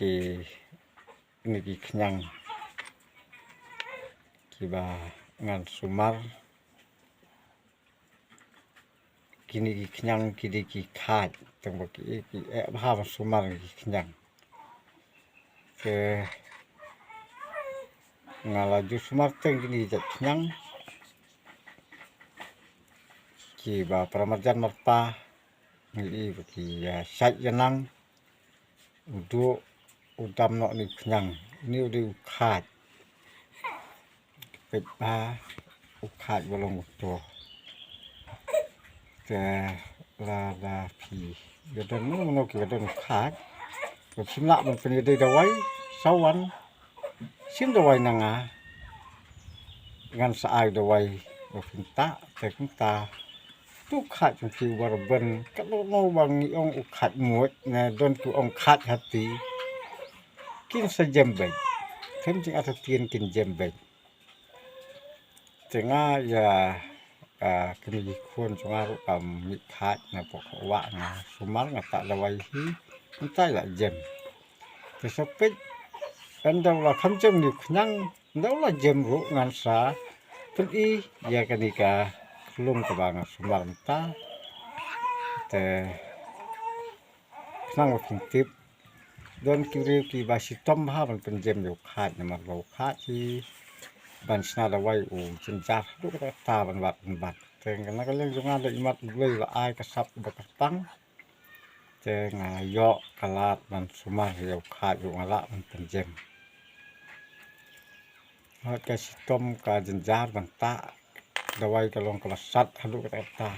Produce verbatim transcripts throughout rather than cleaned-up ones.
ki, kine ki khñiang kiba ngan sumar. Kine ki khñiang ki dei ki khaid, tang ba ki, ki eh bha ban sumar ki khñiang. Te nga la ju sumar teng kine ki jait khñiang kiba para marjan marpa ngi i ba ki, ah, shait ïa nang. U duh u dam noh ni u khñiang, ni u dei u khaid. Peit ba u khaid ba long uto. Te lada phi ïa don mano mano kiba don u khaid, ba phim lah ban pynïadei dawai, sa wan shim dawai na nga. Ngan sa ai dawai ba phin tah, te kumta. Tu khaid jong phi uba rben, ka dohnud ba ngi ong u khaid muid, ne don ki ong khaid hati. Kin sa jem beit. Khlem jingartatien kin jem beit. Te nga ïa, ah, kine ki khun jong nga ruh ka mih khaid na pok wah nga sumar nga tah dawai hi. Mynta la jem. Te sa peit, ynda u la kham jem ni u khñiang, ynda u la jem ruh ngan sa pyni ïa kane ka khlung kaba nga sumar mynta. Te khnang ba phin tip, don ki briew kiba shitom bha ban pynjem ïa u khaid namar ba u khaid hi ban shna dawai u jynjar haduh katta katta ban bat ban bat. Te na ka liang jong nga da imat U Blei u la ai ka sap ba kyrpang. Te nga ïoh ka lad ban sumar ïa u khaid ruh nga lah ban pynjem. Hooid ka shitom ka jynjar ban tah dawai ka long kaba sat haduh katta katta.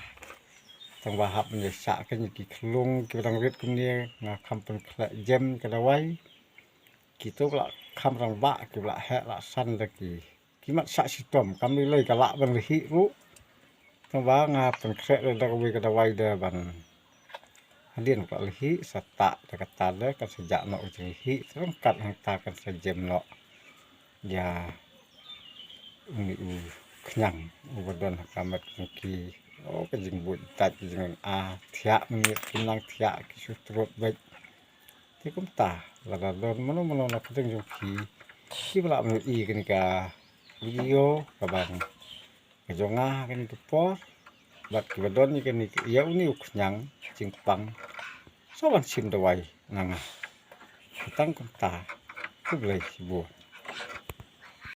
Tang ba hap ban ïa shah kane ki khlung kiba dang rit kumne nga kham pynkhleh jem ka dawai. Kito ba la kham rangbah kiba la heh la san da ki ki mat shah shitom, kam lei lei ka lah ban lehih ruh. Tang ba nga pynkhreh da kawei ka dawai da ban hadien ka lehih sa tah da kata da kan sa jah noh ka jinglehih, sa ryngkat hangta kan sa jem noh ïa une u khñiang uba don ha ka met jong ki. O ka jingbuit tat ka jingah thiah mynmiet ki nang thiah ki shu trot beit. Te kumta lada don mano mano na pdeng jong phi kiba lah ban ïohi kane ka video kaba ka jong nga kane ka por bad kiba don ïa kane ka ïa une u khñiang jingpang, sa wan shim dawai na nga. Tang kumta, khublei shibun.